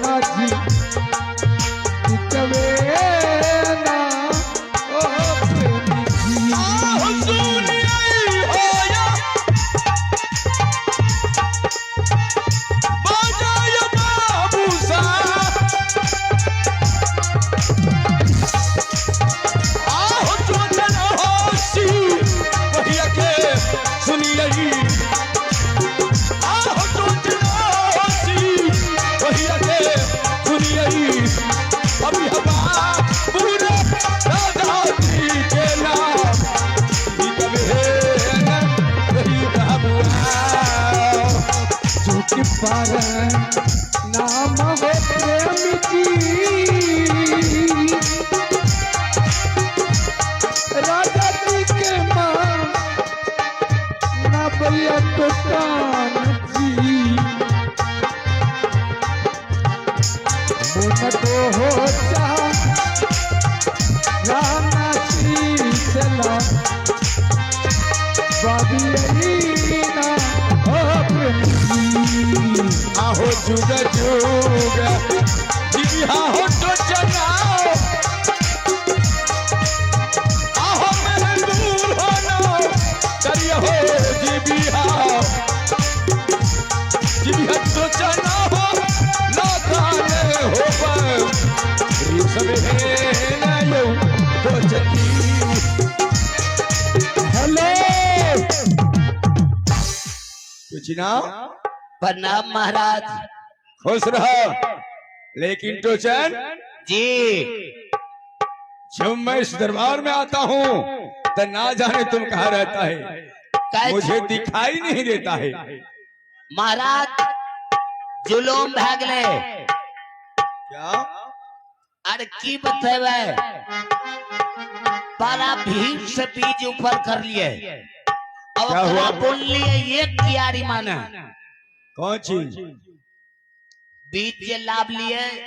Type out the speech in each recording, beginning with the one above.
ना जी, जीतवे ना ओ प्रेमी जी। आहो सुनियै होया बजाय बाबू सा, आहो चोचन होशी कहिया के सुनियै, आहो चोचन होशी कहिया के सुनियै, अभी हवा पूरे राजा जी के नाम जीतवे ना रही बाबुआ। झूठ पर नाम हो प्रेम जी, राजा जी के मां ना भैया तो कान जी, मुन को हो चा राना चला बाबी ना हो प्रेम जी। आहो जुग जुग जी हो तो चलाओ, आहो महदूर हो ना करियो हो जी बिहा, जी बिहा तो चलाओ लाखाने हो पर सब हे ना यो तो चली। हेलो कुछ ना प्रणाम महाराज। खुश रहो। लेकिन टोचन जी, जब मैं इस दरबार में आता हूँ तो ना जाने तुम कहाँ रहता है, मुझे दिखाई नहीं देता है। महाराज जुलूम भए गेलै। क्या? अरे की बतेबै, बड़ा भीड़ से बीज ऊपर कर लिए और क्या हुआ? ओकरा बोल लिए एक कियारी माने कौन चीज? बीज जे लाभ लिए अरे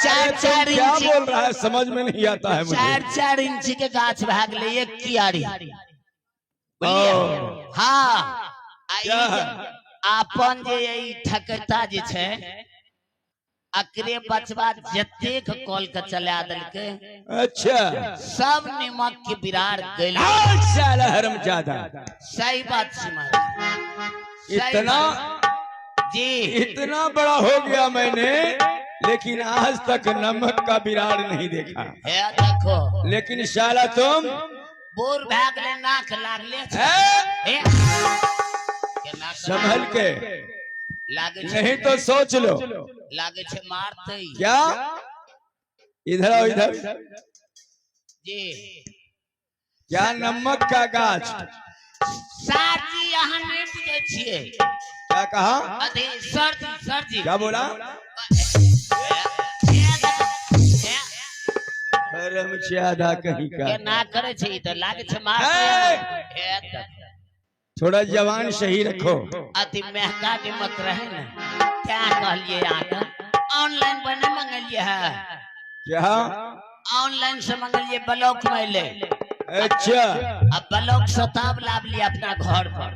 चार तुम चार क्या इंच बोल रहा है, समझ में नहीं आता है मुझे। 4 4 इंच के गाछ भए गेलै एक कियारी, बुझलियै? ओ। हाँ, आ ई क्या? जे अपन जे ई ठकैता जे छै अकरे बचवा जतेक कॉल के चला देलकै। अच्छा। सब निमक के बिरार गेल। साला हरामजादा। सही बात छै महाराज, सही इतना बात। जी। इतना बड़ा हो गया मैंने, लेकिन आज तक नमक का बिरार नहीं देखा। हे देखो। लेकिन साला तुम बोर भए गेलै, नाक लागले छै। है? हे, केना संभल के लागे छै, नहीं तो सोच लो। लागे छै मारतै। क्या? इधर आओ, इधर। जी। क्या नमक का गाछ? सर जी, अहाँ नहि बुझै छियै। क्या कहा? अथी सर जी, सर जी। क्या बोला? हरामजादा कहीं का। केना करै छै ई, तऽ लागे छै हे! मारतै। हे देख। थोड़ा जवान सही रखो। अति महंगा निमक रहे ने, क्या कहलिए अहाँके, ऑनलाइन पर नहीं मंगलिए है। क्या? ऑनलाइन से मंगलिए, ब्लॉक में ले। अच्छा। अब ब्लॉक से तब लाभ लिया अपना घर पर,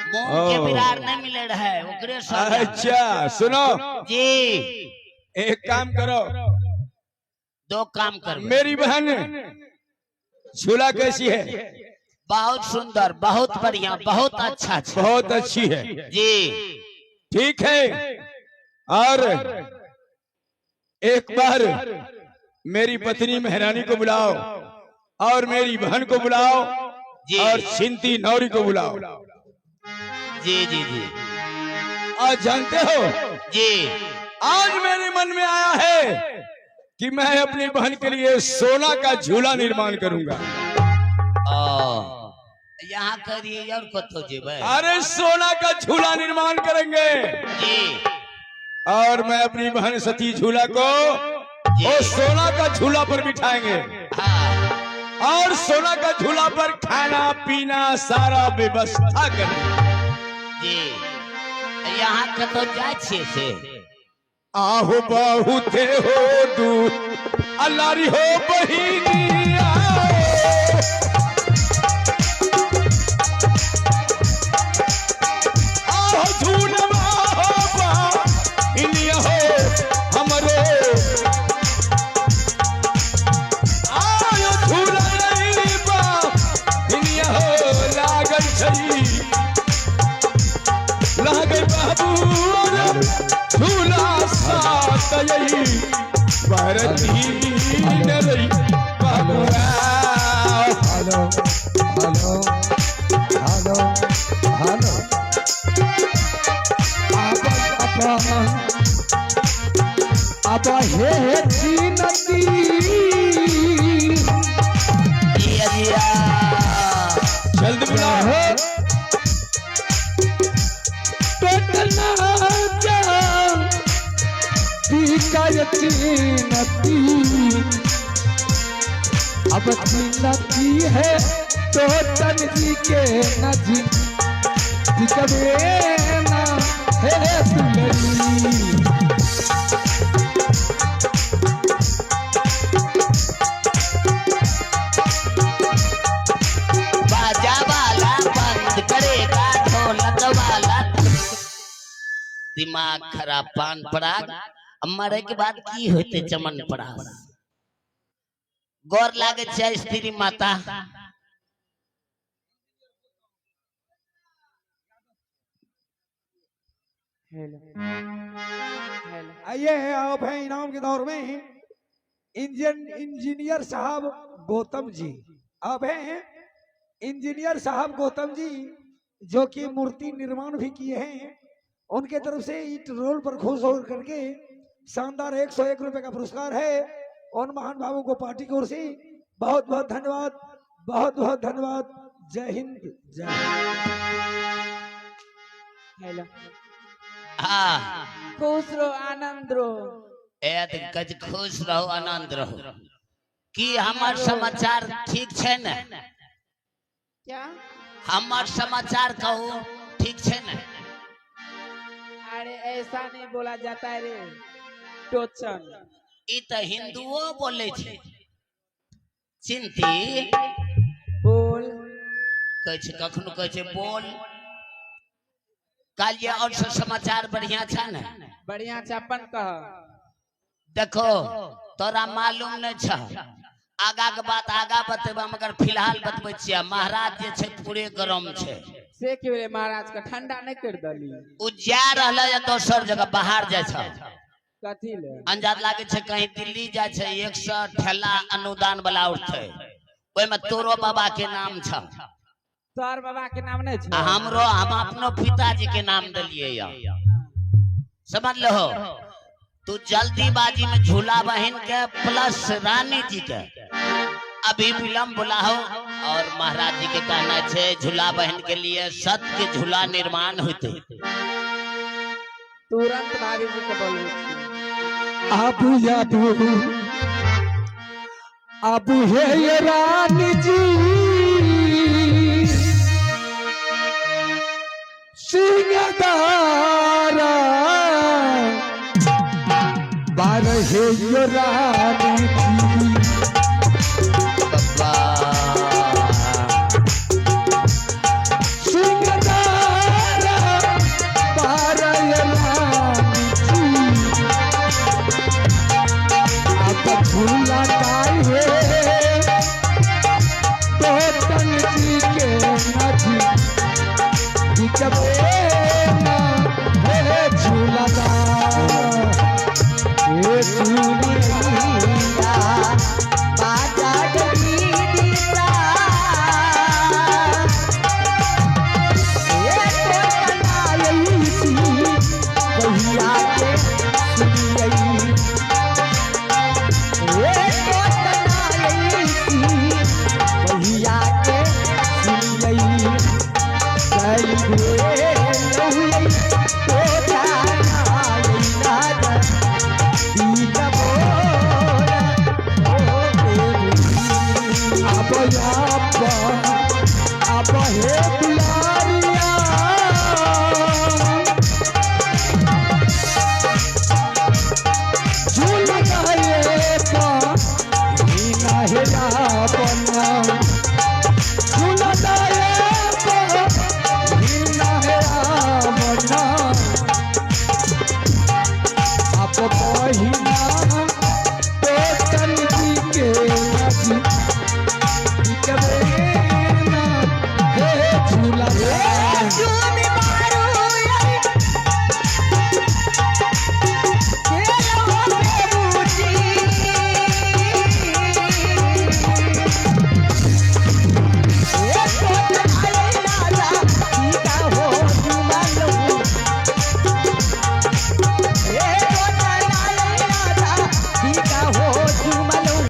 मूंग के ओ। बिरार नहीं मिले रहे ओकरे सब। अच्छा सुनो। जी। एक काम करो। दो काम कर। मेरी बहन झूला कैसी है? बहुत सुंदर, बहुत बढ़िया, बहुत अच्छा छै। बहुत अच्छी है। जी। ठीक है, और एक बार मेरी पत्नी मेहरानी को बुलाओ और मेरी बहन को बुलाओ जी। और सिंती नौरी को बुलाओ। जी जी जी। आज जानते हो, जी। आज मेरे मन में आया है कि मैं अपनी बहन के लिए सोना का झूला निर्माण करूंगा। ओ यहाँ करिए और कतौ जेबै? अरे सोना का झूला निर्माण करेंगे जी। और मैं अपनी बहन सती झूला को जी। वो सोना का झूला पर बिठाएंगे हाँ। और सोना का झूला पर खाना पीना सारा व्यवस्था करेंगे। जी, यहाँ कतौ जाइ छियै से? आहो बहुते हो दूर अल्लारी हो बहिनी आओ। आहो झूलवा हो बहिनी हो। झूला सात यही पर तीन रही बबुआ। Hello hello hello hello. अब अपन अब हे नदी जिया जिया। जल्द बुला अब नदी है तो तन जी के नजी दिखबे ना हे दुलरी। बाजा वाला बंद करेगा ढोलक वाला। दिमाग खराब पान पराग आ मरे के बाद की होते चमन पराग। गौर लागे छै स्त्री माता। Hello hello. आइए आप हैं इनाम के दौर में इंजीनियर साहब गौतम जी। आप हैं इंजीनियर साहब गौतम जी जो कि मूर्ति निर्माण भी किए हैं, उनके तरफ से ईट रोल पर खुश होकर करके शानदार 101 रुपए का पुरस्कार है। उन महान भावों को पार्टी की ओर से बहुत बहुत धन्यवाद, बहुत बहुत धन्यवाद। जय हिंद, जय हिंद। हेलो। हाँ खुश रहो आनंद रहो। ए त कज खुश रहो आनंद रहो। की हमर समाचार ठीक छै ने? क्या हमर समाचार कहू ठीक छै ने? अरे ऐसा नहीं बोला जाता है रे टोचन। ई त हिंदुओ बोले छै। चिंती बोल कहै छै, कखनो कहै छै बोल। काल्हि और सब समाचार बढ़िया छै ने? बढ़िया चापन कह। देखो तोरा मालूम नहीं छ, आगा के बात आगा बतेबा, मगर फिलहाल बतबै छियै। महाराज जे छै पूरे गरम छै। से की भेलै महाराज के ठंडा नहीं कर दली? उ जा रहलै या दोसर जगह बाहर जाइ छै। कथी ले? अंदाज लागे छै कहीं दिल्ली जाइ छै। 100 ठेला अनुदान वाला उठतै, ओहिमे तोरो बाबा के नाम छ। तोहर बाबा के नाम नहीं आ छौ? हमरो, हम अपनो पिताजी के नाम देलियै या, समझ लहो। तू जल्दीबाजी में झूला बहन के प्लस रानी जी के अभी विलंब बुलाहो। और महाराज जी के कहना छे झूला बहन के लिए सत के झूला निर्माण होते। तुरंत भाभी जी के बोलबै छी। आबू आबू आबू हे ये रानी जी सिंहदारा बार हे ये रानी जी। बाबा सिंहदारा बार ये रानी जी। अब झूला ताई है तो तन जी के नजी दिखबे ना हे झूला दा हे झूला बाजा गीता ए तो कनाई सी कहिया के सुनियई ए तो कनाई सी कहिया के सुनियई चल गे लहुई तो जानाई राजा दीदा बोल ओ देवी। अब अब हे दुलारिया झूल गए पा हे अपना झूल गए पा हे अपना आप पहिना